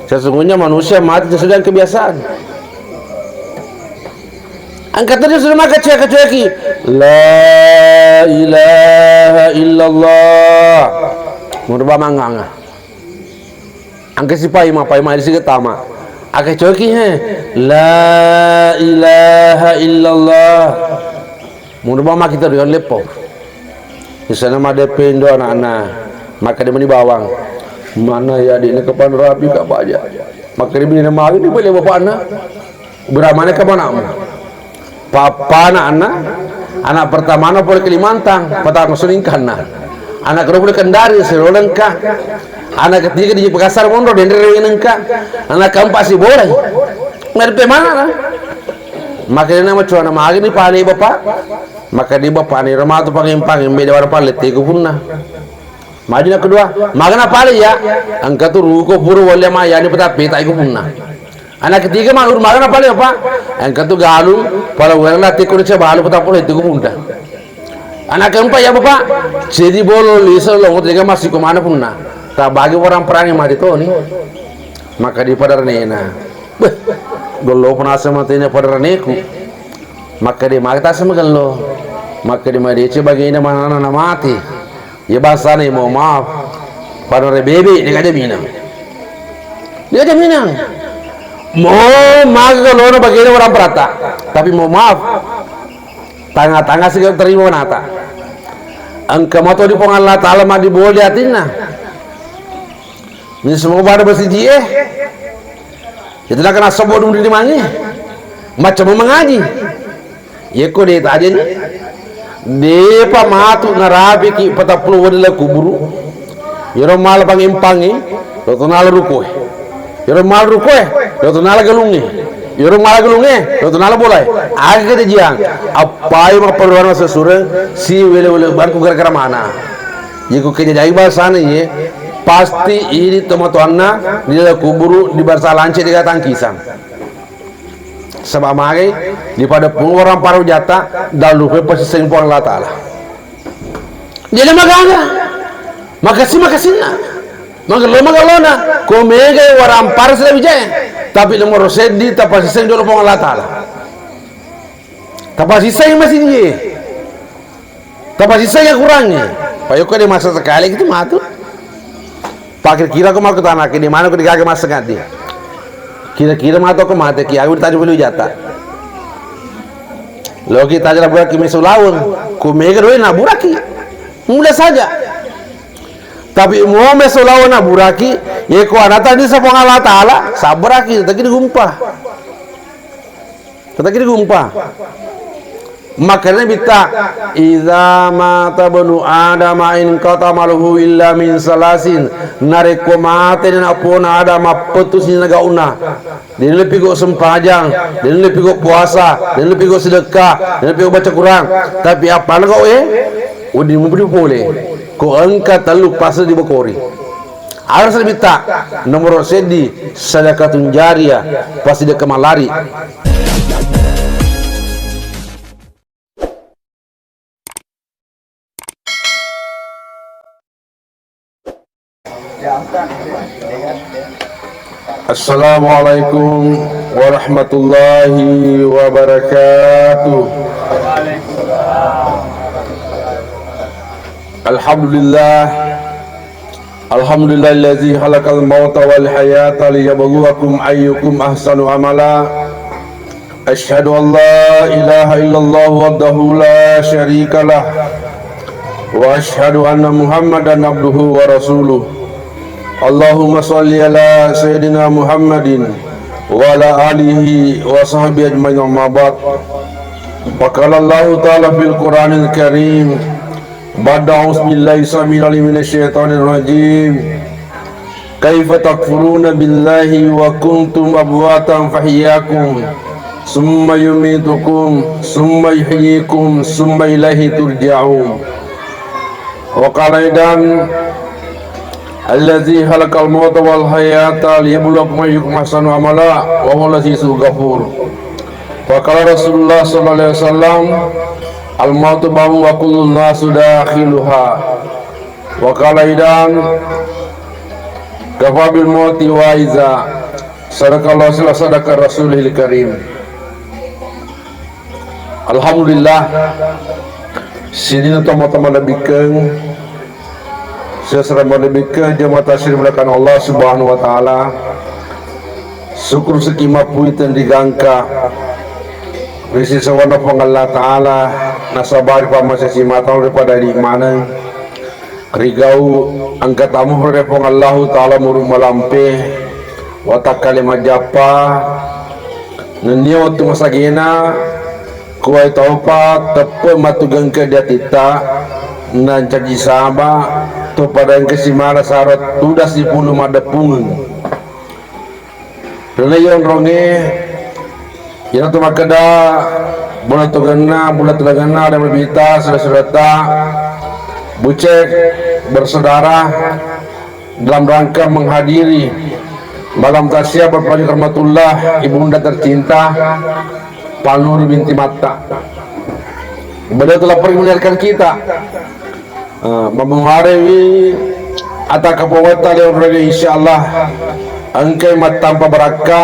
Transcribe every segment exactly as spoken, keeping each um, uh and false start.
Sesungguhnya manusia mati sesuai dengan kebiasaan. Engka tadi sudah maka cuek-cueki. La ilaha illallah. Murba manganga. Engka sipai ma, pai ma di siga tama. Ake coki he. La ilaha illallah. Murba maki tadi kan lepo. Di sana made pendo anak-anak. Maka dia meni bawang. Mana ya di ini kepan rapi kak baja. Maka dia bini mawin di beli bapakna. Beramane ke anakmu? Pappana anna, anak pertamana pole Kalimantan, patang suningkanna. Anak kedua pole Kendari, sirolengka. Anak ketiga di Pekasar Monro, dendere nengka. Anak keempat si Borai. Ngadepe mana? Makanya nama cuana magi ni pale bapak. Maka di bapak ni ramatu pangempang, embe dewara pale tiku punna. Maju na kedua, magana pale ya. Engka tu ruko pura wali ama yani peta peta iku punna. Anak ketiga ma uru magana pale apa? Engka tu galung pala wala tiko de balu peta pole tiko punna. Anak keempat ya bapak, jadi bolo liso lo tega masih ke mana punna. Tak bagi orang perang yang mati toni. Maka di pada renena. Beh, gelo penasa mati ini pada reneku. Maka di mati tasa magello. Maka di madece bagi ini mana na mati. Iya bangsana, mohon maaf. Pada rebebe, dia aja minang. Dia aja minang. Mau maga lona bagian orang perata. Tapi mohon maaf. Tanga-tanga sih terima nata. Engka moto di Puang Allah Ta'ala ma di bodi atinna. Ini semua pada bersiji eh. Itu nak kena sebut dulu di mana? Macam mengaji. Yeko de tajani. Depa matu narapiki patappulo wadi la kuburu. Yero mala pangimpangi, lo tonala rukoe. Yero mala rukoe, lo tonala galunge. Yero mala galunge, lo tonala bolae. Aga kita jiang. Appai mappaluana sesureng si wele-wele bangku gara-gara mana. Yeko kejajai bahasana ye, pasti ini tomatoanna di la kuburu di barsa lance di gatang kisang. Saba magai di pada pung warang paru jata dalu pe pasiseng Puang Allah Ta'ala. Jadi magaga. Makasih makasinna. Magello magellona. Ko mega warang paru sila wijaya. Tapi nomor seddi tapasiseng jolo Puang Allah Ta'ala. Tapasiseng masih ye. Tapasiseng ya kurangi. Payo ko de masa sekali gitu matu. Pakir kira ko mau ketana ke di mana ko digaga masa ngadi. Kira-kira matu ko mate ki aku ditanya dulu jata. Lo kita aja buat ki mesulaun. Ku mega doe na buraki. Mudah saja. Tapi mau mesulaun na buraki, ye ko anata di sapong Allah Ta'ala, sabaraki, tapi digumpa. Tetap kita gumpa. Makanya bita, "Idza mata bnu Adam in qata maluhu illa min salasin." Narekko mate na pona Adam, mappetu sinna gauna. Dena lepigo sempajang, dena lepigo puasa, dena lepigo sedekah, dena lepigo baca Quran. Tapi apa na kau eh? Udi mupudi pole. Ko engka tellu pasa di bokori. Aga seddita, nomoro seddi, sadakatun jariyah, pasidekka mallari. Assalamualaikum warahmatullahi wabarakatuh. Alhamdulillah. Alhamdulillahillazi khalaqal mauta wal hayata liyabluwakum ayyukum ahsanu amala. Asyhadu an la ilaha illallah wahdahu la syarikalah. Wa asyhadu anna Muhammadan abduhu wa rasuluh. Allahumma shalli ala sayyidina Muhammadin wa ala alihi wa sahbihi ajmain, amma ba'd. Wa qala Allahu ta'ala fil Qur'anil Karim, ba'da a'udzu billahi samil alim minasy syaithanir rajim. Kaifa takfuruna billahi wa kuntum amwatan fahyakum, summa yumitukum, summa yuhyikum, summa ilaihi turja'un. Wa qala aidan, allazi khalaqal mauta wal hayata liyabluwakum ayyukum ahsanu amala, wa huwal azizul ghafur. Wa qala Rasulullah sallallahu alaihi wasallam, "Al mautu bab wa kullun nasu dakhiluha." Wa qala aidan, Kafa bil mauti wa'iza. Sadaqallahu wa sadaqa rasulihil karim. Alhamdulillah. Sininna tomatoa malebbikeng, sesera malebbikeng jamaah tasir mulakan Allah Subhanahu wa Ta'ala. Syukur seki mapui tendigangka risi sawana Puang Allah Ta'ala, nasabari pamasesi matang daripada di maneng. Rigau engka tamu ri Puang Allahu Ta'ala muru malampe, watakkale majappa, nennia wettu masagena, kuwai taupa teppe matu gengke di atitta, nancaji saba, to pada engka simana saro tudang sipulung maddeppungeng. Rilei onrongnge, iyanatu makkeda, bola toganna, bola toganna, ada mabita, saudara-saudarata, Bucek, bersaudara, dalam rangka menghadiri malam takziah berpaling rahmatullah, ibunda tercinta, Panuru binti Matta. Beliau telah pergi meninggalkan kita. Ah, mamuarewi ata kapowetta leorege, insyaallah engkai mattampa barakka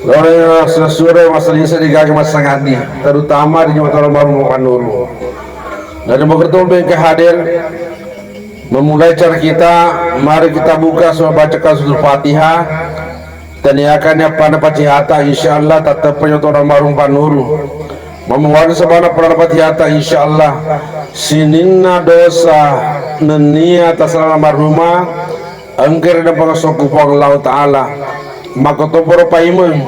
loreng sesure masalisa digaga massangaddi, terutama di nyawa almarhum Panuru. Dan begitu bengke hadir memulai acara kita, mari kita buka sama bacakan suratul Fatihah. Taniakanni appanna Fatihata, insyaallah tatteppa nyawa almarhum Panuru. Mamuwari sabana appanna Fatihata, insyaallah sininna dosa nennia tasala almarhuma engka ri napangasokku Puang Allahu Ta'ala. Makkotoparo paimeng.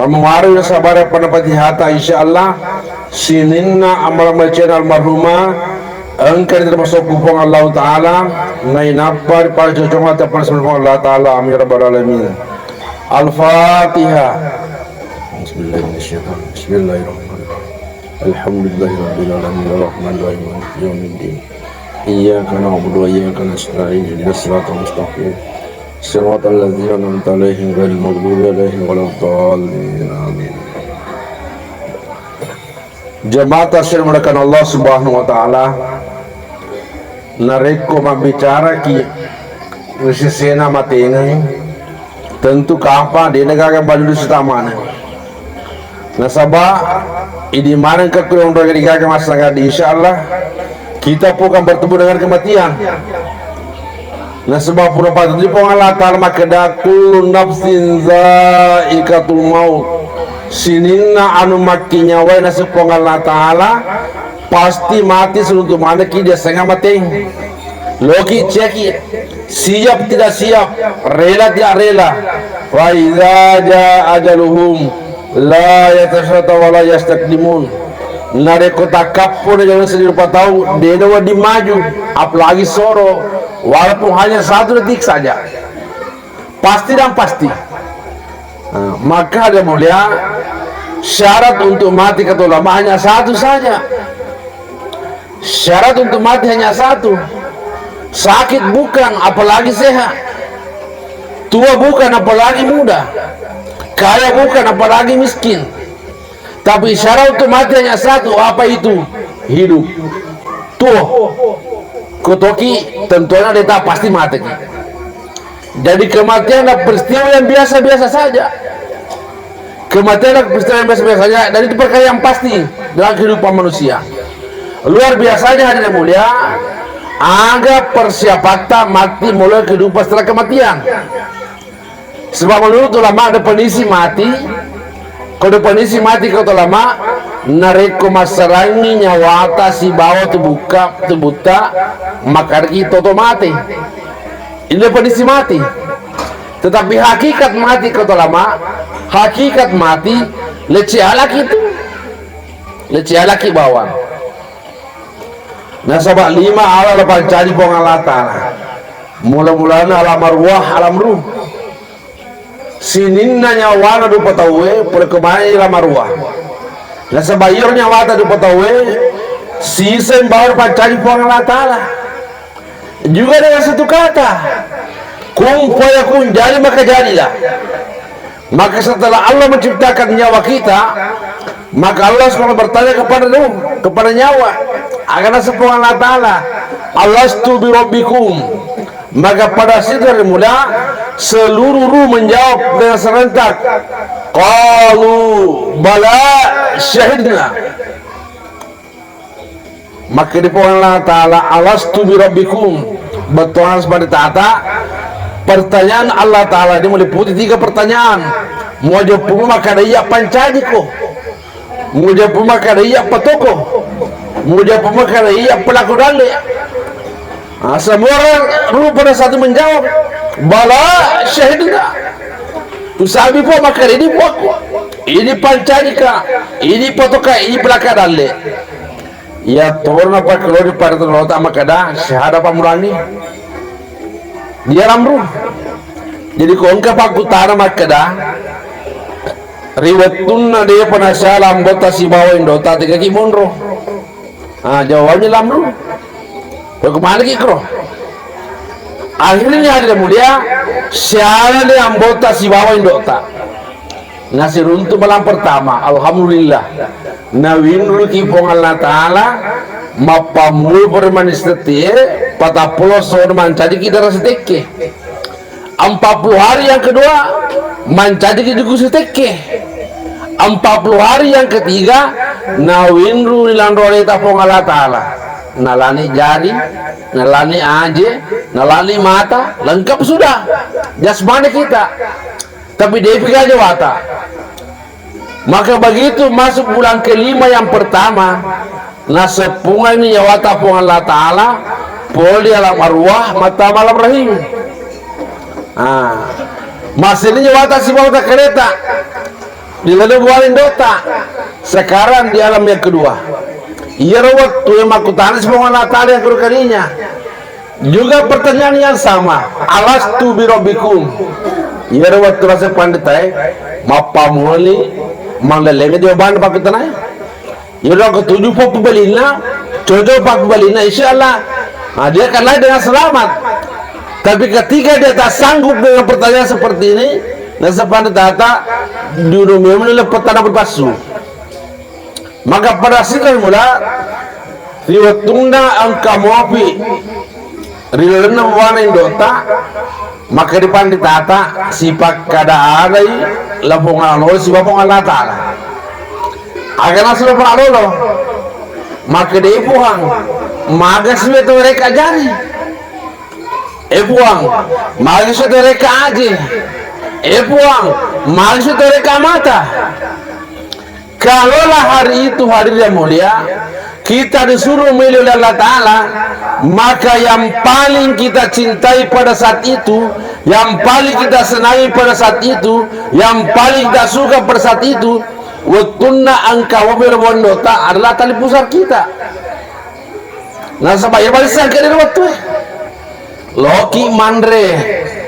Mamuwari sabana appanna Fatihata, insyaallah sininna amal-amal cena almarhuma engka ri napangasokku Puang Allahu Ta'ala. Nainappa ri pacocong ata Puang Allahu Ta'ala. Amin ya rabbal alamin. Al-Fatihah. Bismillahirrahmanirrahim. Bismillahirrahmanirrahim. Alhamdulillahirabbil alamin, arrahmanirrahim, maliki yaumiddin. Iyyaka na'budu wa iyyaka nasta'in. Ihdinas siratal mustaqim. Siratal ladzina an'amta 'alaihim ghairil maghdubi 'alaihim waladdallin. Amin. Jamaah tasir mulakan Allah Subhanahu wa Ta'ala, narekko mabbicaraki ri sesena matengeng, tentu kapa de' nagaga balu sitamaneng. Nasaba idi maneng ka kuro onrong digaga massagadi, insyaallah kita pun akan bertemu dengan kematian. Nasaba pura pattuju Puang Allah Ta'ala makkeda, "Kullu nafsin za'iqatul maut." Sininna anu makkinyawae naseng Puang Allah Ta'ala pasti mati, siruntu manekki diasengnga mateng. Loki ceki, siap tidak siap, rela tidak rela. Wa idza jaa ajaluhum la yasta'khiruna wa la yastaqdimun. Narekko takkappo na jalan seddi rupa tau, de' na wedding maju, apalagi soro, walaupun hanya satu detik saja. Pasti dan pasti. Nah, maka ada mulia, syarat untuk mati kata ulama hanya satu saja. Syarat untuk mati hanya satu. Sakit bukan, apalagi sehat. Tua bukan, apalagi muda. Kaya bukan, apalagi miskin. Tapi syarat untuk mati hanya satu, apa itu? Hidup. Tuo. Kotoki tentunya deta pasti mati. Jadi kematian adalah peristiwa yang biasa-biasa saja. Kematian adalah peristiwa yang biasa-biasa saja dan itu perkara yang pasti dalam kehidupan manusia. Luar biasanya hadirin mulia, aga persiapatta mati mulai kehidupan setelah kematian. Sebab menurut ulama definisi mati, ko definisi mati kata ulama, narekko massarangi nyawata sibawa tubukka, tubutta, makariki toto mati. Ini definisi mati. Tetapi hakikat mati kata ulama, hakikat mati, leci alaki itu. Leci alaki bawang. Nasaba lima ala napancaji Puang Allah Ta'ala. Mula-mulana alam arwah, alam ruh. Sininna nyawana dupa tauwe, pura kemai alam arwah. Nasaba iyaro nyawata dupa tauwe, siseng bawa napancaji Puang Allah Ta'ala. Juga dengan satu kata, kun fayakun, jadi maka jadilah. Maka setelah Allah menciptakan nyawa kita, maka Allah subhanahu bertanya kepada ruh, kepada nyawa. Akan naseng Puang Allah Ta'ala, "Alastu birabbikum?" Maka pada situ hari mulia, seluruh ruh menjawab dengan serentak, "Qalu bala syahidna." Maka di Puang Allah Ta'ala, "Alastu bi rabbikum?" Bettuanna seperti tata, pertanyaan Allah Ta'ala ini meliputi tiga pertanyaan. Mujawab makkeda iya pancajiko. Mujawab makkeda iya patoko. Mujawab makkeda iya pelaku dalle. Ah, semua ruh pada saat itu menjawab, "Bala syahidna." Usabi po makkeda ini puakku. Ini pancajika. Ini patoka, ini pelaku dalle. Iya tona pakkelori pada tona makkeda, syahada pamulangi. Dia lamru. Jadi ko engka pakkutana makkeda, ri wettunna depa nasiala ambotta sibawa indota, tegaki monro. Ah, jawabannya lamru. Ko kemana ki kro? Akhirnya ada mulia, siala ni ambotta sibawa indota. Nasiruntu malam pertama, alhamdulillah. Nawinruki Puang Allah Ta'ala, mappammulu permani setie, patappulo sono mancajiki dara setekke. Empat puluh hari yang kedua, mancajiki duku setekke. Empat puluh hari yang ketiga, nawinru di lanro aleta Puang Allah Ta'ala. Nalani jari, nalani aje, nalani mata, lengkap sudah. Jasmani kita. Tapi depi gaja wata. Maka begitu masuk bulan kelima yang pertama, naseppunganni nyawata Puang Allah Ta'ala, pole alam arwah, mata malam rahim. Ah. Masini nyawata sibawa kereta. Di lalu bualing dota. Sekarang di alam yang kedua. Iyaro wettu yang makkutana si Puang Allah Ta'ala yang kedua kalinya. Juga pertanyaan yang sama, "Alastu bi rabbikum?" Iyaro wettu rasa panditae, mappamoli, manglelenga jawabanna pakkutanae. Iyaro ketujuh peppebalinna, cocok peppebalinna, insya Allah, nah, dia akan lahir dengan selamat. Tapi ketika dia tak sanggup dengan pertanyaan seperti ini, nasaba tata, diudu memang lepas tanah berpasu. Maka pada situ mula, ri wettunna engka mopi ri lalenna buana indota, maka dipanditata sipakkada adai lapong alolo sibawa Puang Allah Ta'ala. Aga nasu lapong alolo, maka de Puang, maga siwe to reka jari. Eh Puang, magi sudah reka aje. Eh Puang, magi sudah reka mata. Kalaulah hari itu, hadirin yang mulia, kita disuruh memilih oleh Allah Ta'ala, maka yang paling kita cintai pada saat itu, yang paling kita senangi pada saat itu, yang paling kita suka pada saat itu, wettunna engka mobil bondota adalah tali pusar kita. Nasaba iya bali sangke dari wettu. Loki manre,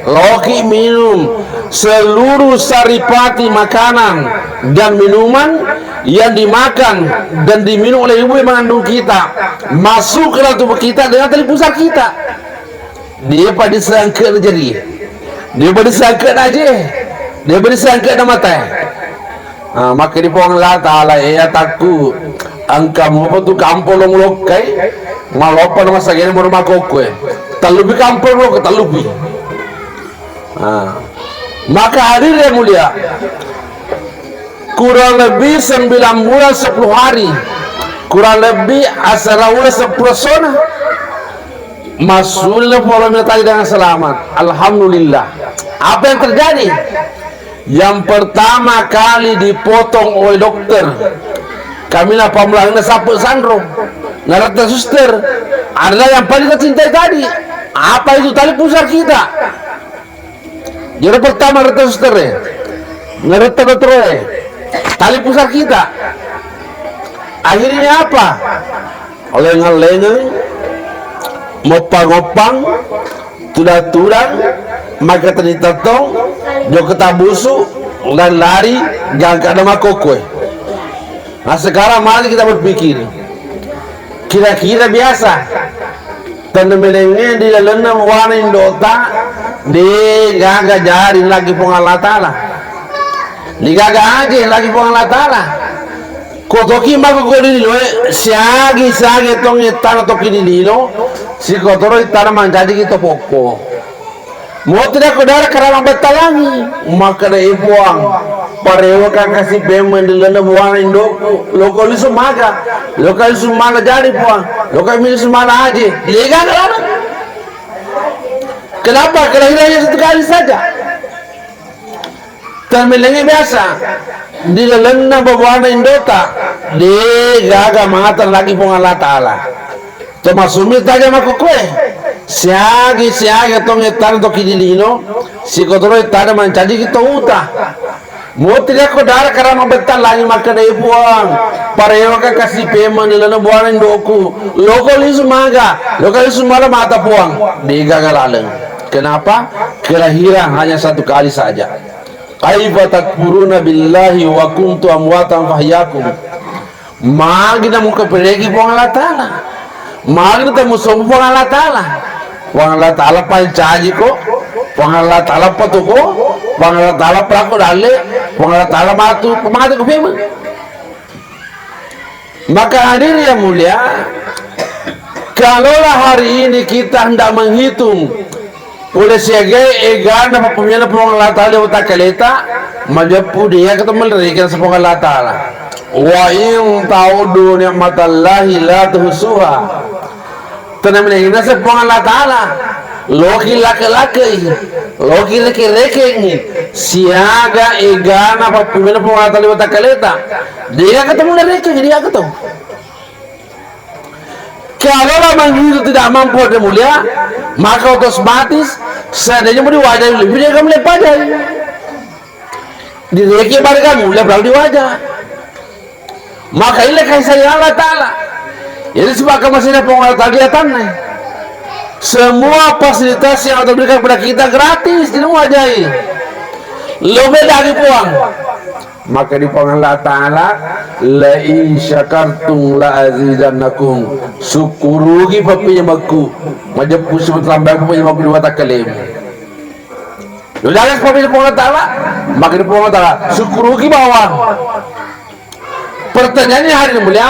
loki minum, seluruh saripati makanan dan minuman yang dimakan dan diminum oleh ibu yang mengandung kita masuk ke dalam tubuh kita dengan tali pusar kita. Dia pada sangke jadi. Dia pada sangke aja. Dia pada sangke mata. Ah, maka di Puang Allah Ta'ala, eh, atakku, engka mopo tu kampong lokkai, maloppa na masagena baru makokko, eh. Tellupi kampong lokkai, tellupi. Ah. Maka hadir yang mulia, kurang lebih sembilan bulan sepuluh hari, kurang lebih asara ulang sepuluh sona. Masuk polo tadi dengan selamat. Alhamdulillah. Apa yang terjadi? Yang pertama kali dipotong oleh dokter. Kami na pamulangna sapu sanro. Narata suster. Adalah yang paling kita cintai tadi. Apa itu tali pusar kita? Jadi pertama rata suster, eh. Narata dokter, eh. Tali pusar kita. Akhirnya apa? Lengeng-lengeng, moppang-oppang, tudang-tudang, maka tadi tettong, jokka tabusu, dan lari, gangka ada makokkoe. Nah, sekarang mari kita berpikir. Kira-kira biasa, tennemenengnge di lalenna muwana indota, de gaga jari lagi Puang Allah Ta'ala. Digaga aje lagi Puang Allah Ta'ala. Kotoki mako ko di lino, eh, siagi-siagi tong ittana toki di lino, sikotoro ittana mancaji kita pokko. Motu dakko dara karama bettalangi, makkeda, "Eh, Puang, parewaka kasi pemeng di lalenna buana indoku, loko lisu maga, loko lisu mana jadi, Puang, loko lisu mana aje." Degaga laleng. Kenapa? Kelahirannya satu kali saja. Tammellengngi biasa di lalenna babuana indota, degaga mata lagi Puang Allah Ta'ala. Termasuk mi taja makkukue, siagi-siagi tong ettana to ki di lino, sikotoro ettana mancaji ki to uta. Motu dakko dara karama bettalangi makkeda, "Eh, Puang, parewaka kasi pemeng di lalenna buana indoku, loko lisu maga, loko lisu mala mata, Puang." Degaga laleng. Kenapa? Kelahiran hanya satu kali saja. "Kaifa takfuruna billahi wa kuntum amwatan fahyakum." Magi namukapereki Puang Allah Ta'ala? Magi tamusobu Puang Allah Ta'ala? Puang Allah Ta'ala pancaji ko, Puang Allah Ta'ala patuko, Puang Allah Ta'ala pelako dalle, Puang Allah Ta'ala matu, matu ko pemeng. Maka hadirin yang mulia, kalaulah hari ini kita hendak menghitung pole siagai egana pappunyana Puang Allah Ta'ala watakkaleta, majeppu dia ketemu mereka Puang Allah Ta'ala. "Wa in ta'uddu ni'matallahi la tuhsuha." Tenang menang naseng Puang Allah Ta'ala. Loki lake-lakei, loki reke-rekengi, siaga egana pappunyana Puang Allah Ta'ala watakkaleta. Dia ketemu mereka, dia ketemu. Kalau memang itu tidak mampu, ada mulia, maka otomatis seandainya mau diwajai lebih dia kamu lepajan. Direke pada kamu lepas diwajah. Maka inilah kasih sayang Allah Ta'ala. Jadi sebab kamu masih ada penguatan di atasnya. Semua fasilitas yang Allah berikan kepada kita gratis, tidak wajai. Lebih dari Puang. Maka di Puang Allah Ta'ala, "La in syakartum la azidannakum." Syukuruki pappinyamekku, majeppu sitambaku pappinyamekku di watakkalemu. Lo jaga pappinyamekku Puang Allah Ta'ala, maka di Puang Allah Ta'ala, syukuruki bawang. Pertanyaannya hari ini mulia,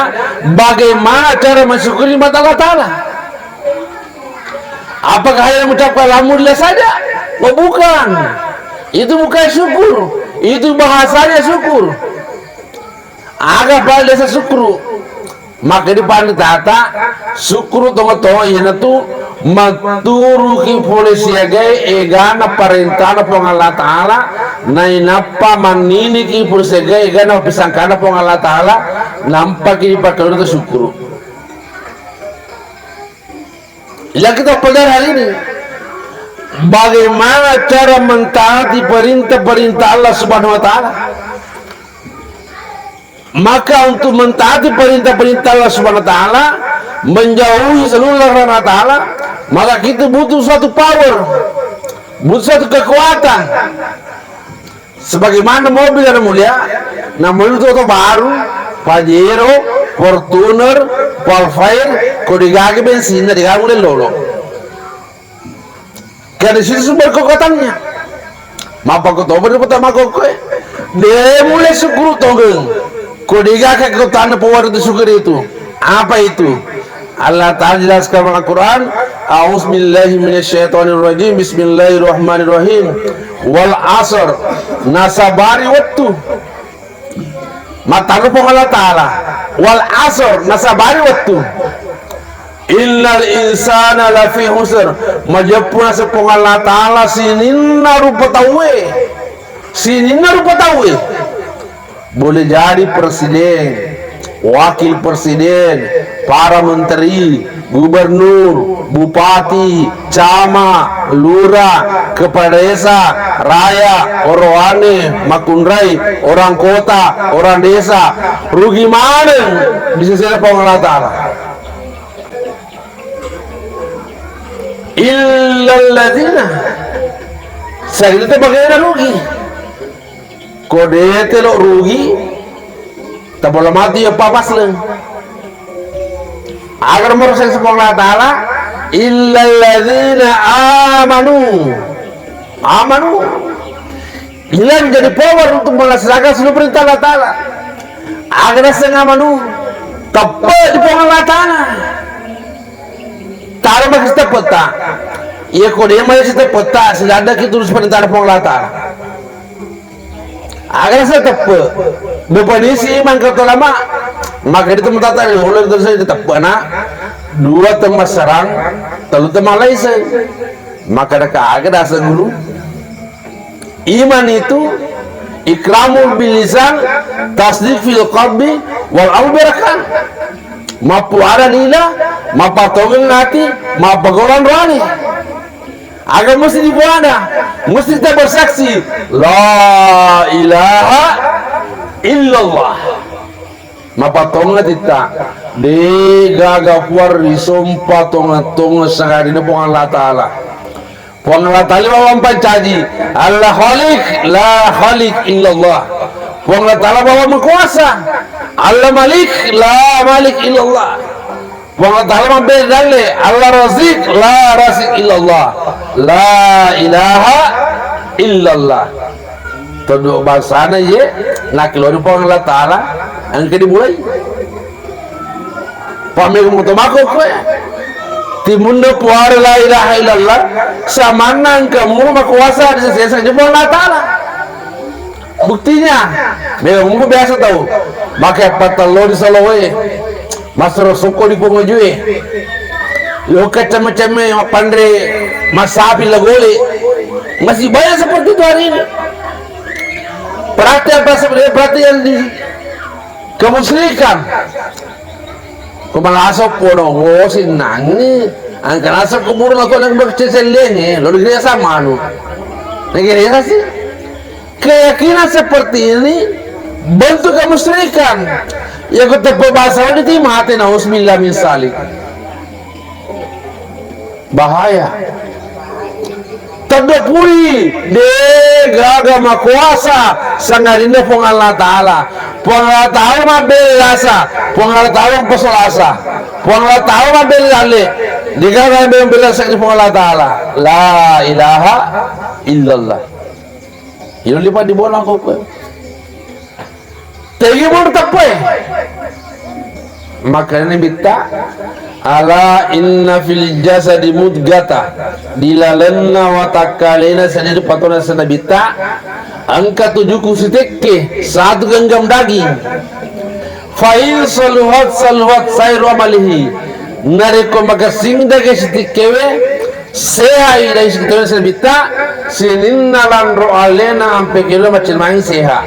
bagaimana cara mensyukuri nikmat Allah Ta'ala? Apakah hanya mengucapkan alhamdulillah saja? Oh, bukan. Itu bukan syukur. Itu bahasanya syukur. Aga pada desa syukur. Maka di panritata, syukur tongo-tongo iyanatu matturuki pole siagai egana parentana Puang Allah Ta'ala, nainappa manniniki pole siagai egana pisangkana Puang Allah Ta'ala, nampaki dipakkalutu syukur. Yang kita pelajari hari ini, bagaimana cara mentaati perintah-perintah Allah Subhanahu wa Ta'ala. Maka untuk mentaati perintah-perintah Allah Subhanahu wa Ta'ala, menjauhi seluruh larangan Allah Ta'ala, maka kita butuh suatu power, butuh suatu kekuatan. Sebagaimana mobil yang mulia, namun itu oto baru, Pajero, Fortuner, Vellfire, ko digage bensinna, digage mulai lolo. Karena di situ sumber kekuatannya. Mappakotoba di pertama kokoe. De mulai syukur tongeng. Ko dega kekuatan power itu syukur itu. Apa itu? Allah Ta'ala jelaskan dalam Al-Quran, "A'udzubillahi minasyaitonirrajim. Bismillahirrahmanirrahim. Wal asr." Nasabari waktu. Mattanro Puang Allah Ta'ala, "Wal asr," nasabari wettu. "Innal insana lafi khusr," majeppu naseng Puang Allah Ta'ala sininna rupa tauwe. Sininna rupa tauwe. Boleh jadi presiden, wakil presiden, para menteri, gubernur, bupati, camat, lurah, kepala desa, raya, orowane, makunrai, orang kota, orang desa, rugi maneng bisa sela Puang Allah Ta'ala. Illalladzina, saya itu bagaimana rugi? Ko de telo rugi, tabola mati ya papasleng. Agar merasa Puang Allah Ta'ala, "Illalladzina amanu." Amanu. Ini jadi power untuk melaksanakan seluruh perintah Allah Ta'ala. Agar saya amanu, tepat di Puang Allah Ta'ala. Taro bagi kita peta. Iya ko de' mai siteppetta, siladdaki tulus perintah Puang Allah Ta'ala. Aga naseng teppe', definisi iman kata ulama, maka itu matata ulur terus itu teppe' na, dua temmasserang, telu temmallaiseng. Maka deka aga dasar guru. Iman itu ikramu bil lisan, tasdiq fil qalbi, wal amal bil arkan. Mappuada lila, mapatongeng ati, mappagolang roane. Aga mesti dipuada, mesti kita bersaksi, la ilaha illallah. Mapatongeng atitta, de' gaga puang risompa tongeng-tongeng sangadinna Puang Allah Ta'ala. Puang Allah Ta'ala bawang pancaji, Allah khaliq, la khaliq illallah. Puang Allah Ta'ala bawang makuasa, Allah malik, la malik illallah. Puang Allah Ta'ala mabbere dalle, Allah raziq, la raziq illallah. La ilaha illallah. Todo bangsana ye, nakkilori Puang Allah Ta'ala, engka dimulai. Pameng muto mako koe. Timunna puara la ilaha illallah, samanna engka mulo makuasa di sesesa di Puang Allah Ta'ala. Buktinya, memang muko biasa tau, maka pattello di saloe, masero sokko di pongojue, lo kacame-came mappanre masapi la gole. Masih banyak seperti itu hari ini. Perhatian pas perhatian di kemusyrikan. Ko malasa pono, oh, sinnangi. Angka nasa kubur na ko nang bakce sellenge, lo di gereja sama anu. Nang gereja sih. Keyakinan seperti ini bentuk kemusyrikan. Ya, ku tepe bahasa di mate, nauzubillah min zalik. Bahaya. Tedde puri, de gaga makuasa sangadinna Puang Allah Ta'ala. Puang Allah Ta'ala mabbelle lasa, Puang Allah Ta'ala mapeso lasa, Puang Allah Ta'ala mabbelle lalle. De gaga mabbelle lasa di Puang Allah Ta'ala. La ilaha illallah. Ilo lipa di bola kok. Tegi murtad poe. Makanya Nabitta, "Ala inna fil jasadi mudgata." Di lalenna watakkalena seddi patona Nabitta, engka tujuku sitekke, satu genggam daging. Fa in saluhat saluhat sairu amalihi. Narekko makessing daging sitekkewe, sehai daging sitekkewe Nabitta, sininna lanro alena ampe kelo maccil maing seha.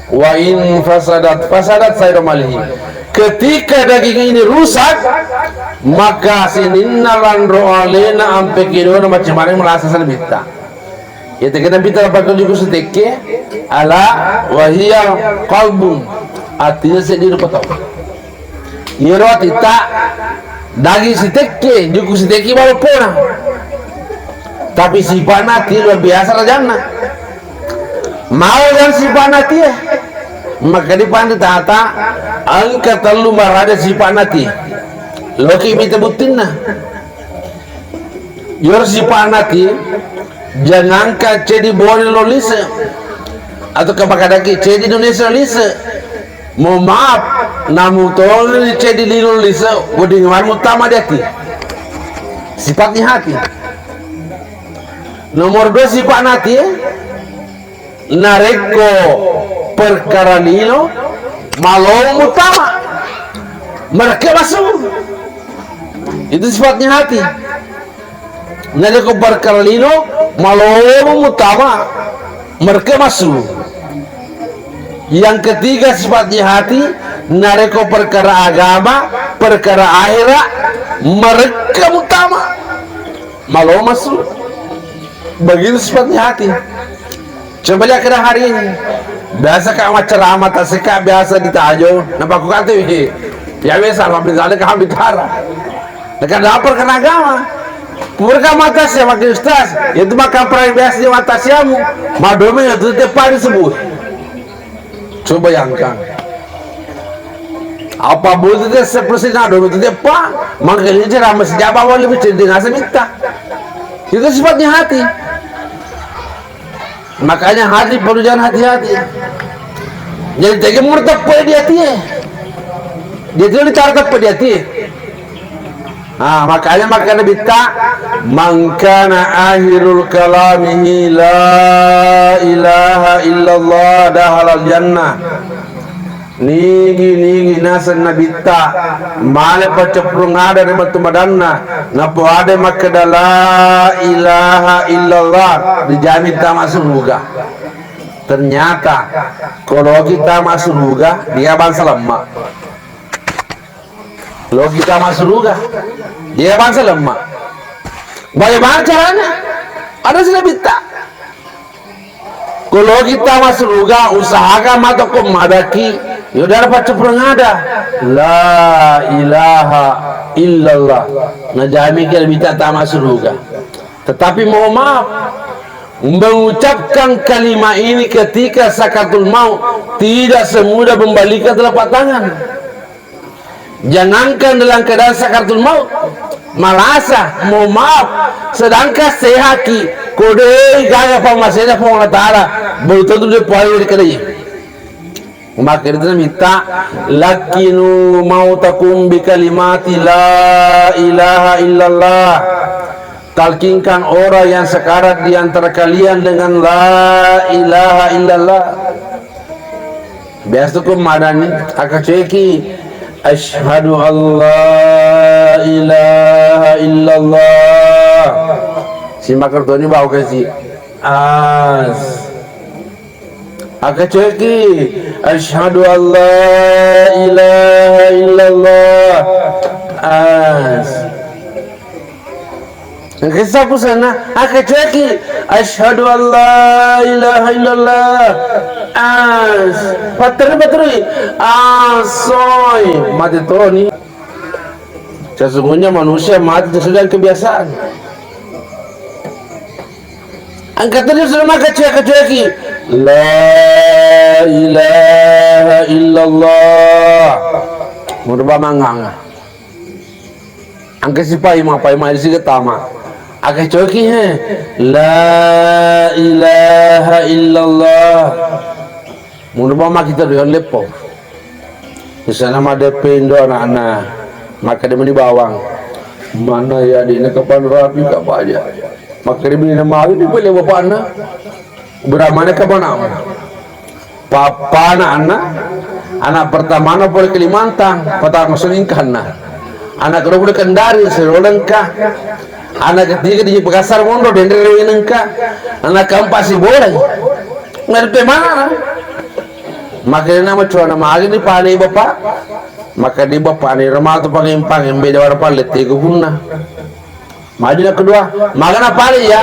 Wa in fasadat, fasadat sairu amalihi. Ketika daging ini rusak, maka sininna lanro alena ampe kedona macam mana melasa sanabitta. Ya, kita bitta apa juku sitekke, ala wahia qalbun. Artinya seddi rupa tau. Iyaro atitta daging sitekke, juku sitekke balo pona. Tapi sipa'na ati luar biasa rajanna. Mawang sipa'na ati e. Maka di pande tata engka tellu maraja sipa'na ati. Loki mita buttinna. Iyaro sipa'na ati, jangankan ceddi Bone lo lise, atau kemakadaki ceddi Indonesia lo lise. Mohon maaf, namu tongeng ceddi lino lo lise, wedding manu tama di ati. Sifatnya hati. Nomor dua sipa'na ati, narekko perkara lino, malomo mutama. Mereka masuk. Itu sifatnya hati. Narekko perkara lino, malomo mutama. Mereka masuk. Yang ketiga sifatnya hati, narekko perkara agama, perkara akhirat, mereka mutama. Malomasu. Begitu sifatnya hati. Coba lihat ke hari ini. Biasa ka macceramah tasika biasa ditajo. Nampak ku kata, "Wih, ya biasa lah misalnya kami tara." Dekat dapur kena agama. Pura ka mata siapa ke ustaz? Itu makan perai biasa di mata siamu. Madome itu tiap hari sebut. Coba bayangkan. Apa butuh dia seperti nado itu dia pa? Makanya ceramah sejak awal lebih cerita nggak seminta. Itu sifatnya hati. Makanya hati perlu jangan hati-hati. Jadi tega murtad poe di hati e. Dia tidak ditaruh tepat di hati e. Ah, makanya makkeda Nabitta, "Man kana akhirul kalamihi la ilaha illallah dakhalal jannah." Nigi-nigi naseng Nabitta male paccappurung ada ri batu madanna, napoada makkeda la ilaha illallah, dijami tama suruga. Ternyata, ko loki tama suruga, dia bangsa lemma. Loki tama suruga, dia bangsa lemma. Bagaimana caranya? Ada si Nabitta. Ko loki tama suruga, usahakan matu ko madaki, yo dara paccappurung ada. La ilaha illallah. Najami ki Nabitta tama suruga. Tetapi mohon maaf, mengucapkan kalimat ini ketika sakaratul maut tidak semudah membalikan telapak tangan. Jangankan dalam keadaan sakaratul maut, malasa, mohon maaf, sedangkan sehaki, ko de gaga pammasena Puang Allah Ta'ala, belum tentu dia paling dikenai. Maka itu minta, "Lakkinu mautakum bi kalimati la ilaha illallah." Talkinkan orang yang sekarat di antara kalian dengan la ilaha illallah. Biasa ko madani, akacoeki, "Asyhadu alla ilaha illallah." Simakar toni bau kasi. As. Akacoeki, "Asyhadu alla ilaha illallah." As. Engka sapu sana, akacoeki, "Asyhadu alla ilaha illallah." As. Patterui, patterui. Asoi. Mate toni. Sesungguhnya manusia mati sesudah kebiasaan. Angkat tadi sudah maka cuek-cueki. La ilaha illallah. Murba mangang. Angkat sipai ma pai ma di siga tama. Angkat cueki he. La ilaha illallah. Murba ma kita doyan leppo. Di sana madeppe indo anakna. Maka dia meni bawang. Mana ya di kapan rapi kapan ya. Makkedami namali ni pole bapakna. Beramane ka bapakna? Papana anna, anak pertamana pole Kalimantan, patang selingkanna. Anak kedua pole Kendari, serolengka. Anak ketiga di Pekarsari Mondo, denre nengka. Anak keempat si Bolai. Ngerti mana? Makanya nama cuana magi ni pane bapak. Maka di bapak ni rama tu pangempang, embe jawara palle tegu punna. Maju yang kedua, magana pale ya.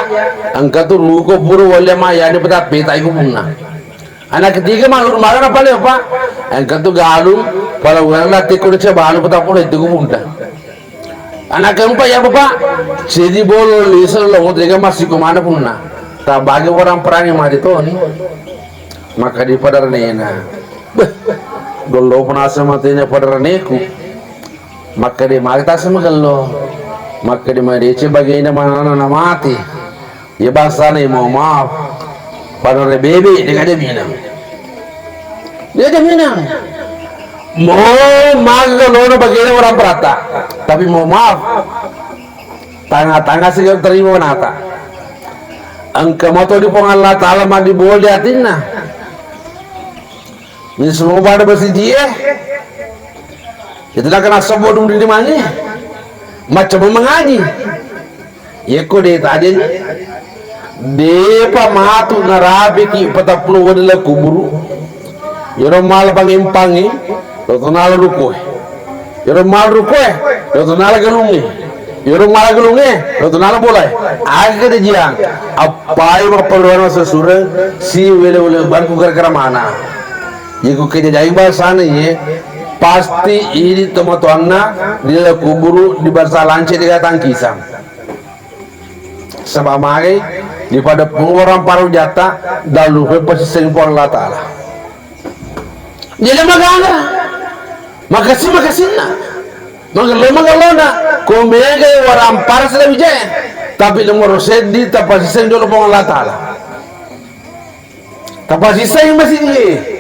Engka tu ruko pura wale ma ya ni peta peta iku punna. Anak ketiga ma lur magana pale apa? Engka tu galung pala wala tiko de balu peta pura itu punna. Anak keempat ya bapak, sedi bolo lisa lo tega masih kumana punna. Tabagi orang perang yang mati toni. Maka di pada renena. Beh, gelo penasa matenya pada reneku. Makkeda, "Magi tase magello." Makkeda, "Madeceng bagena manana na mati." Iya bangsana, mohon maaf. Panre bebe, de gaga minang. De gaga minang. Mo maga lona bagena orang perata. Tapi mohon maaf. Tanga-tanga sega terima nata. Engka moto di Puang Allah Ta'ala mandi boli atinna. Ini semua pada bersiji eh. Itu dah kena sebut dulu di mana? Macam mengaji. Yeko de tadi. Depa matu narapiki patappulo wadi la kuburu. Yero mala pangimpangi, lo tonala rukoe. Yero mala rukoe, lo tonala galungi. Yero mala galungi, lo tonala bolai. Aga de jiang. Appai mappaluana sesureng si wele-wele bangku gara-gara mana. Yeko kejajai bangsana ye, pasti idi tomatoanna di dalam kuburu di bangsa lance di gatang kisang. Saba magai di pada pengeluaran paru jata dalu pe pasiseng Puang Allah Ta'ala. Jadi magana, makasih makasinna, magello magellona, ko mega warampara sila wijaya, tapi nomor seddi tapasiseng jolo Puang Allah Ta'ala. Tapasiseng masih.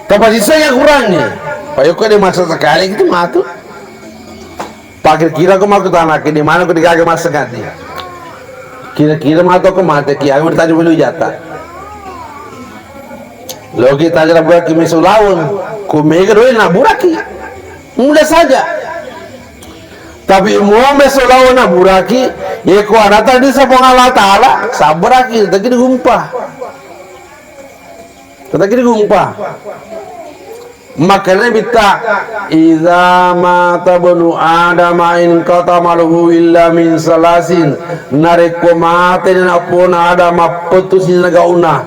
Tapasiseng Al-Quran ni. Payokko de masa sekali gitu matu. Pakira-kira ko makkutana, ke di mana ko digaga massengadi? Kira-kira matu ko mate ki, aku ditanya dulu jata. Loki tanya buraki meso lawan, ku mega doi na buraki. Mudah saja. Tapi mo meso lawan na buraki, ye ko anata di Puang Allah Taala, sabaraki, tapi digumpa. Tetapi digumpa. Makanya bitta, "Idza mata bnu Adam in qata maluhu illa min salasin." Narekko mate na pona Adam, mappettu sininna gauna.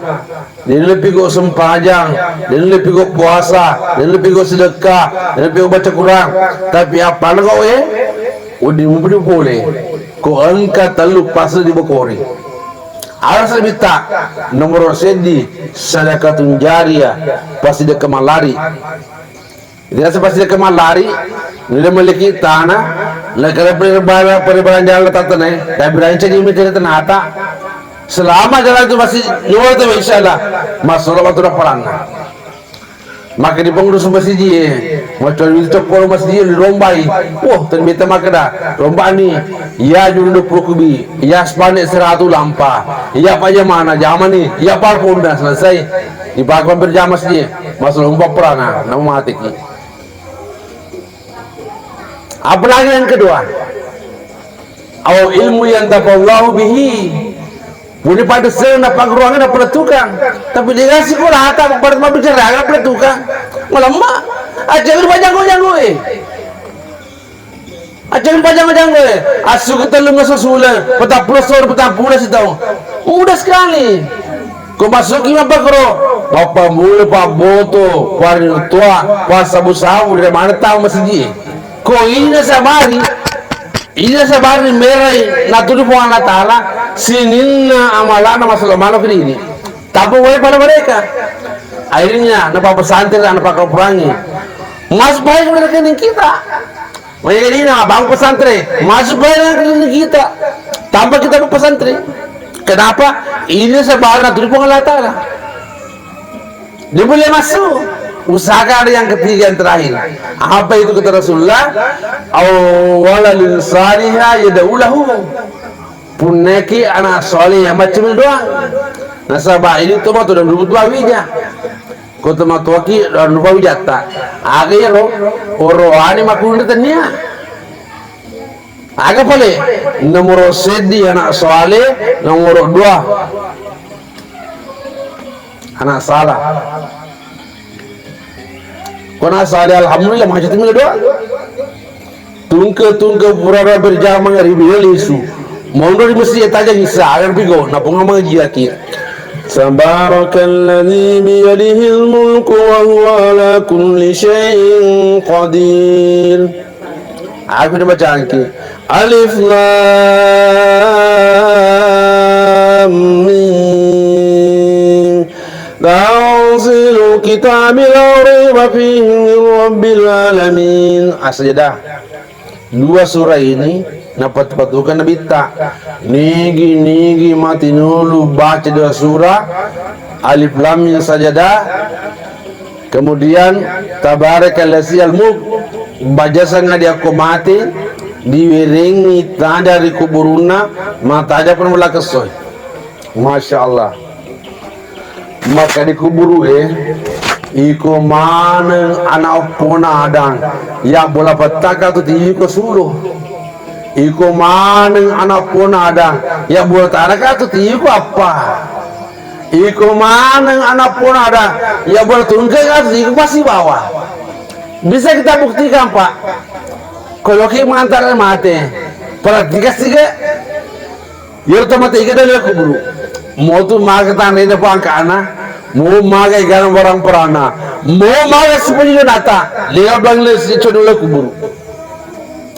Dena lepi ko sempajang, dena lepi ko puasa, dena lepi ko sedekah, dena lepi ko baca Quran. Tapi apa na kau, eh? Wedding mupudi pole. Ko engka tellu pasti dibokori. Ada sebitta, nomor seddi, sadakatun jariyah, pasti dia kemallari. Dia pasti dia kemallari, dia memiliki tanah, nah, kalau peribara, peribara jalan letak tanah, tapi berani jadi mikir tanah. Selama jalan itu masih luar itu, insya Allah, masuk waktu laporannya. Maka di pengurus masjid, eh, macam itu cokor masjid dirombai. Wah, ternyata maka dah romba ni. Ya juru dua puluh kubi, ya sepanik seratu lampa, ya apa jamana jamani, ya apa pun dah selesai. Di pakai hampir jam masjid, masuk lomba perang, ah, nama mati ki. Apalagi yang kedua, au ilmu yang tafallahu bihi. Puni pada sena pagruangan na peletukang. Tapi dia sikola hata pada mabbicara na peletukang. Malemma. Aja lu bajang-bajang gue. Aja lu bajang-bajang gue. Asu ketelung ngasasula. Petapula sor, petapula sitau. Mudah sekali. Ko masuki mapakro, mappammula pabboto, parinuttoa, passabu-sabu, dari mana tahu masjid? Ko ina sabari, ina sabari merai natuli Puang Allah Taala, sininna amalana masuk mano ke dini. Tapi wae pada mereka. Akhirnya napa pesantren, napa perangi. Mas baik mereka ini kita. Makanya ini nah, bangun pesantren, masuk banyak ke kita. Tanpa kita bangun pesantren. Kenapa? Ini sebarang dari Puang Allah Taala. Dia boleh masuk. Usahakan ada yang ketiga, yang terakhir. Apa itu kata Rasulullah? Awwalalin salihah yad'u lahu. Punnaki anak soleh yang macam doang. Nasaba ini tuh dan dulu tua wija. Ko tomatoaki dan lupa wijatta. Aga iyaro? Oroane makkunrai tennia. Aga pale? Nomoro seddi anak saleh, nomoro dua anak salah. Ko anak saleh, alhamdulillah, maka catu mila doa. Tungke-tungke purana berjamaah ri bina lisu. Monro ri masjid tajang isa, agar pigo, napung mangajiaki. Tabarakalladzi biyadihil mulku wa huwa ala kulli syai'in qadir. Aku dibacaanki. Alif Lam Mim. Tanzilul kitabi la raiba fihi min rabbil alamin. As-Sajdah. Dua surah ini napatu-patukan Nabitta. Nigi-nigi matinulu baca dua surah, Alif Lam Mim Sajdah, kemudian Tabarakallazi al mulk, baca sanga diakko mate, diwerengi tada ri kuburunna, mataja pun mula kessoi. Masya Allah. Maka di kuburu e, iko maneng anak oppona Adang, ya bola pettaka tu tiiko sulo. Iko maneng anak oppona Adang, ya bola taraka tu tiiko appa. Iko maneng anak oppona Adang, ya bola tungkeka tu tiiko pasti bawa. Bisa kita buktikan, Pak. Kalau kita mengantar mate, perhatikan sih, Kak. Iyaro tomatoa iga dalam kuburu. Motu maga tanrena po angkana, mo maga igana barang perana, mo maga sipuni nata, lega bang le sicodo le kuburu.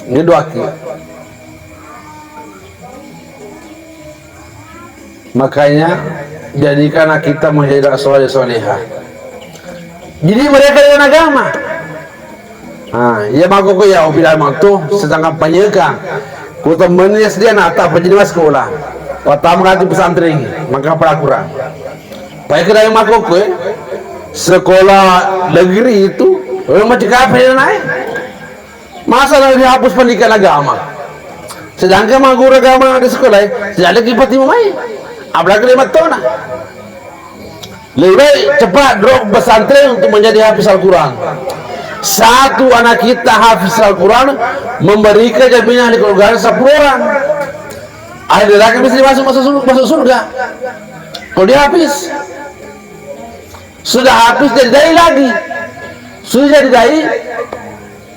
Ini doaki. Makanya jadikanlah kita menjadi soleh soleha. Jadi mereka dengan agama. Ah, iya makkokko iya, upilai matto, setengah panyekang. Ku temmenni S D anakta, apa jadi massekolah. Pertama kali pesantren, maka pelakuran. Pai kedai makkokko, eh. Sekolah negeri itu, orang macam kafe naik. Masa na dihapus pendidikan agama? Sedangkan magguru agama di sekolah, eh, sedangkan kita mai. Apalagi lima tahun. Lebih baik cepat drop pesantren untuk menjadi hafiz Al-Quran. Satu anak kita hafiz Al-Quran memberikan jaminan di keluarga sepuluh orang. Ahli neraka bisa masuk, masuk sur-, masuk surga. Kalau dia hafiz, sudah hafiz jadi dai lagi. Sudah jadi dai,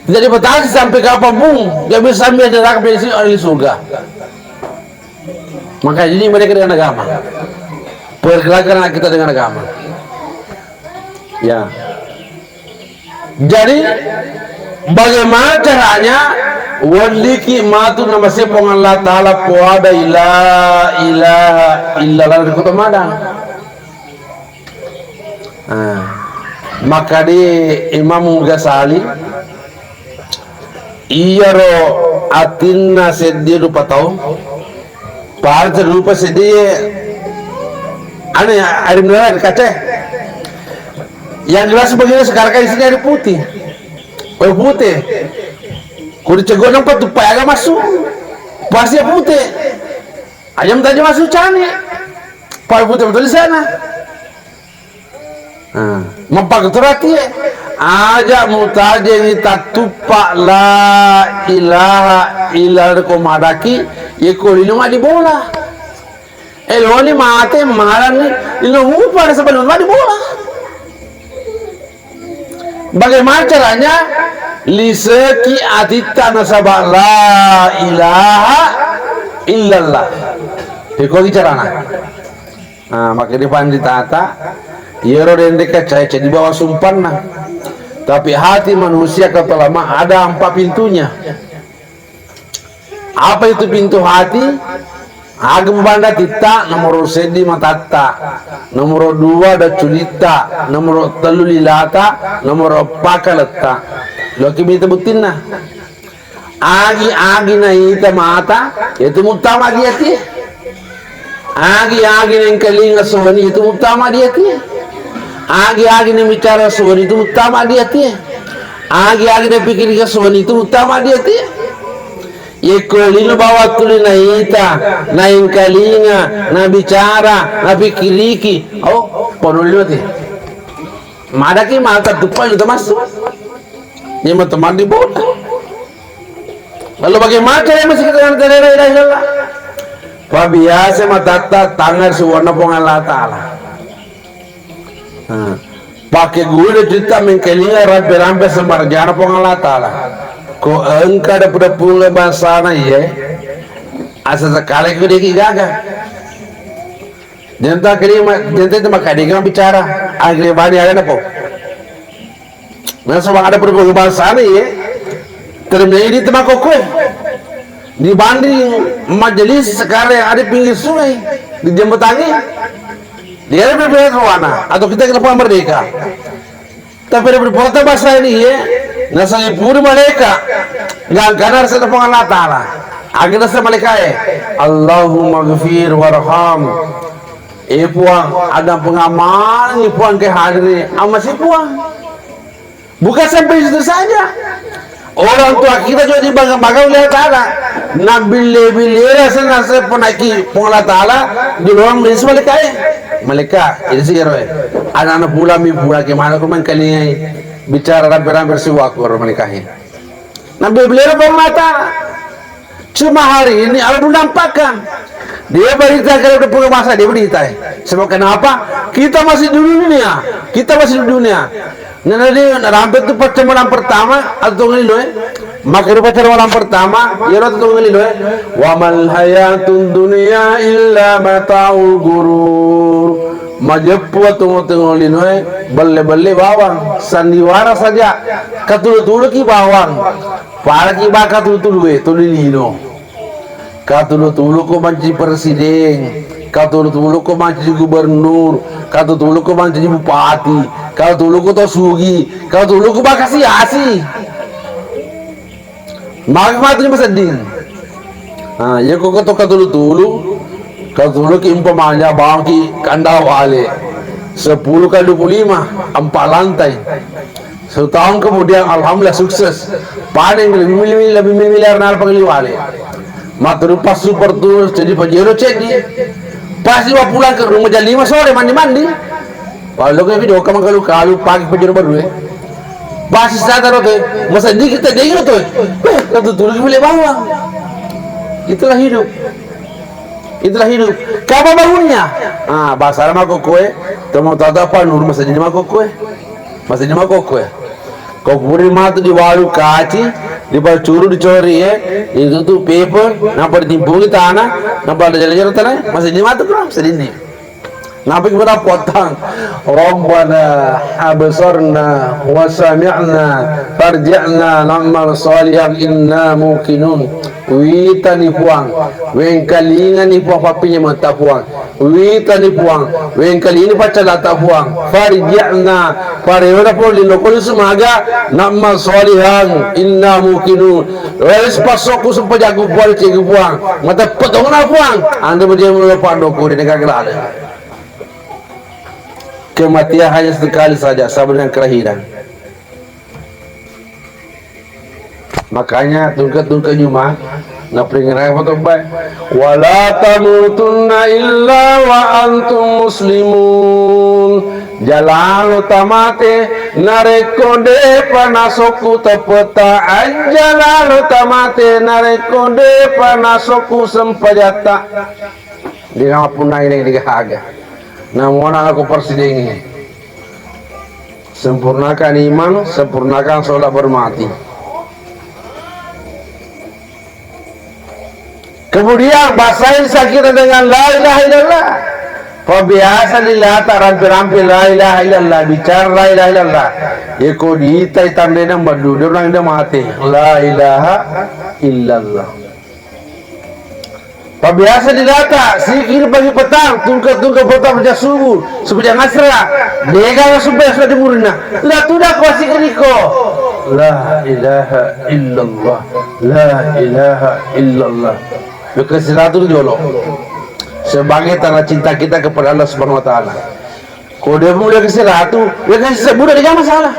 tidak dibatasi sampai kapanpun. Dia bisa sampai neraka, bisa ahli surga. Makanya jadi mereka dengan agama. Perkenalkan anak kita dengan agama. Ya. Jadi, bagaimana caranya? Welliki matu nama Puang Allah Ta'ala, poada ila ilaha illallah di Kota Madang. Nah, maka di Imam Ghazali, iyaro atinna seddi rupa tau, pada rupa seddi, anu ya, air mineral kaca. Yang gelas begini sekarang kan isinya air putih. Air putih. Kudu cegok nampak tupai agak masuk. Pasti putih. Ayam tadi masuk cane. Pai pute betul di sana. Nah, mappaketurati, eh. Aja mutajengi tattuppa la ilaha illallah ko madaki, ye ko lino madi bola. Eh, loni mate marani, lino mupa sebelum madi bola. Bagaimana caranya? Liseki atitta nasaba la ilaha illallah. Iko carana. Nah, makanya panditata, iyaro dende kacai jadi bawa sumpanna. Tapi hati manusia kata lama ada empat pintunya. Apa itu pintu hati? Aga banda titta, nomoro seddi matatta, nomoro dua daculitta, nomoro tellu lilata, nomoro eppa kaletta. Loki mita buttinna. Agi-agi naita mata, itu muttama agi ati. Agi-agi nengkalinga suwani itu muttama di ati. Agi-agi neng bicara suwani itu muttama di ati. Agi-agi neng pikirika suwani itu muttama di ati. Yekko lino bawa tuli naita, naengkalinga, nabicara, napikiriki. Oh, ponolino ti. Madaki mata tupai lu tamassu. Nyemma teman di bola. Lalu bagaimana cara masih kita dengan la ilaha illallah? Pabiasa matatta tangan suwana Puang Allah Ta'ala. Nah, pake guru cerita mengkalinga rampe-rampe sembarjana Puang Allah Ta'ala. Ko engka depu-depu bangsana iye, asa sekali ku deki gaga. Jenta kelima, jenta itu maka dia bicara, agre bani ada po. Nah, sama ada perlu bahasa nih ya. Terjadi di tengah kokoi. Dibanding majelis sekarang yang ada pinggir sungai, di jembatannya. Dia ada berbeda warna, atau kita kenapa merdeka? Tapi ada berpuasa bahasa ini ya. Nah, saya pura mereka. Nggak karena rasa depan Allah Ta'ala. Akhirnya saya mereka ya. Allahumma ghafir warham. Eh, Puang, ada pengamal nih, Puang, ke hadir nih. Ama si Puang. Bukan sampai situ saja. Orang tua kita juga dibangga-bangga oleh Allah Ta'ala. Nah, bille-bille rasa-rasa penaki Puang Allah Ta'ala di ruang majelis malaikat. Malaikat, ini sih, ya, Roy. Anak-anak pula, mi pula, gimana kau main kali ini? Bicara rampe-rampe siwa aku, orang malaikat ini. Nah, bille-bille Puang Allah Ta'ala. Cuma hari ini Allah belum nampakkan. Dia berita kalau udah punya masa, dia berita. Sebab kenapa? Kita masih di dunia. Kita masih di dunia. Nah, jadi rampe itu pertemuan pertama atau tunggu dulu, eh. Maka itu pertemuan pertama, ya lo tunggu dulu, eh. Wa mal hayatud dunya illa mata'ul ghurur. Majeppu tunggu-tunggu lino, eh. Belle-belle bawang, sandiwara saja. Katulu-tulu ki bawang. Paraki baka tulu-tulu, eh, tuli lino. Katulu-tulu ko mancaji presiden, katulu-tulu ko mancaji gubernur, katulu-tulu ko mancaji bupati, katulu-tulu ko to sugi, katulu-tulu ko bakasi-asi. Maka matu ni masedding. Nah, iya ko to katulu-tulu, katulu ki umpamanya bawang ki kandau ale. Sepuluh kali dua puluh lima, empat lantai. Satu tahun kemudian, alhamdulillah, sukses. Panen lebih mili-, lebih miliar nalpa liwale. Matteru pas super tuh, jadi Pajero ceddi. Pas dibawa pulang ke rumah jam lima sore, mandi-mandi. Kalau ke video, kamu kalu-kalu pagi Pajero baru, eh. Pas sadar, oke, masa dikit tadi gitu, eh. Eh, satu tulis boleh bawang. Itulah hidup. Itulah hidup. Kapan bangunnya? Ah, bahasa lama kok kue. Temu tata apa, nur masa jadi mako kue. Masa jadi mako kue. Kau puri matu di walu kaci, di bacuru dicori, eh. Itu tuh paper, nampak ditimpungi tanah, nampak ada jalan-jalan tanah, masa jadi matu kurang, masa dini. Nabi kepada potang, "Rabbana absarna wa sami'na farji'na na'mal salihan inna muqinun." Witani Puang, wengkalingani Puang, pappinya mata Puang. Witani Puang, wengkalini paccalata Puang. Farji'na, parewana Puang, lino koli sumaga, na'mal salihan inna muqinun. Wes pasokku sempajakku Puang, cegu Puang. Mata petongna Puang. Anda berjaya menurut Pak Dokuri, negara gelale. Kematian hanya sekali saja, sama dengan kelahiran. Makanya tungke-tungke Juma naperingerai foto bae. Wala tamutunna illa wa antum muslimun. Jalalo tamate narekko depa nasokku tepeta, ajjalalo tamate narekko depa nasokku sempajatta. Di nama punna ini di haga. Namona aku persidengi. Sempurnakan iman, sempurnakan sholat bermati. Kemudian basahin sakit dengan la ilaha illallah. Pabiasa dilata rampe-rampe la ilaha illallah, bicara la ilaha illallah. Yeko diitai tandena maddu, dia orang dia mati. La ilaha illallah. Pabiasa didata, sikiri pagi petang, tungke-tungke petang, sempajang subuh, sempajang asra, dega sempajang sudah di murina. La tuda ko sikiriko. La ilaha illallah, la ilaha illallah. Maka siratu jolo. Sebagai tanda cinta kita kepada Allah Subhanahu wa Ta'ala. Ko de mulia ke siratu, ya kan sebuah dega masalah.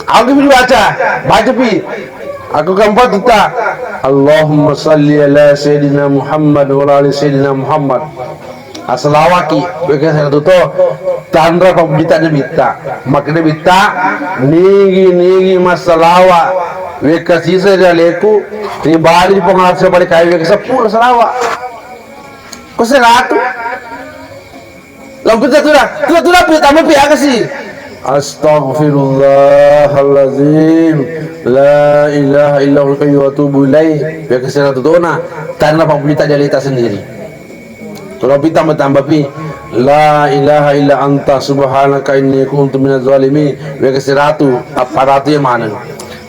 Aku pi baca, baca pi. Aku keempat tuta. Allahumma salli ala Sayyidina Muhammad wa ala ali Sayyidina Muhammad. Asalawaki, weke satu to. Tanra pabita de bitta. Makna bitta, nigi nigi masalawa. Weka sisa di aleku, ribali di pengalas balik kayu weka sepuluh salawa. Ko siratu. Lampita tuda, tuda, tuda, pi, tambah pi, aga si? Astaghfirullahalazim. La ilaha illa huwal hayyul qayyum wa atubu ilaih. Biar kesana tutona. Tanra pabita jalita sendiri. Kalau pi tambah-tambah pi. La ilaha illa anta subhanaka inni kuntu minaz zalimin. Biar kesiratu, apa ratu yang mana?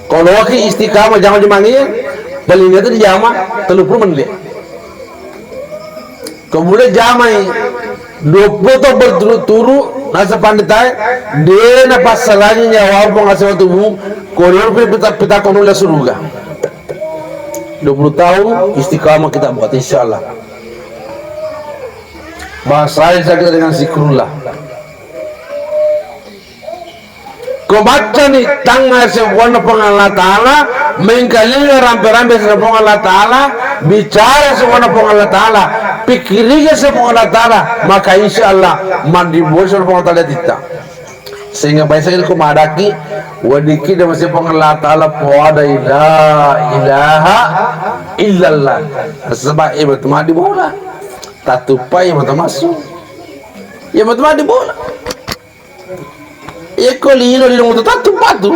Kalau waki istiqamah jama di mangin, paling itu di jama tellu puluh menit. Kemudian jamai dua puluh tahun berturut-turut, nasa panditae, de napassalangi nyawa pong asa tubuh, kono pita, pita kono la suruga. Dua puluh tahun istiqamah kita buat, insya Allah. Bahasa kita dengan zikrullah. Ko baccani tangnga sebuanna Puang Allah Ta'ala, mengkalinga rampe-rampe sebuah Puang Allah Ta'ala, bicara sebuah Puang Allah Ta'ala, pikkiriga sebuah Puang Allah Ta'ala, maka insya Allah mandi bosan Puang Allah Ta'ala titta. Sehingga biasa ko madaki, wadiki dan masih Puang Allah Ta'ala poada la ilaha illallah. Sebab iya betul mandi bola. Tatupai mata masuk. Iya betul mandi bola. Iyako lino, lino mutu tattu patu.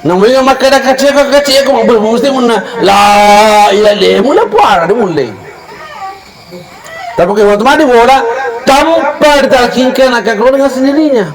Namuinga makkeda kaceko, kaceko, musti munna la ilaha illallah, mulle puara, de mulle. Tapi ko matu mandi bola, tanpa ditalkinkan akan keluar dengan sendirinya.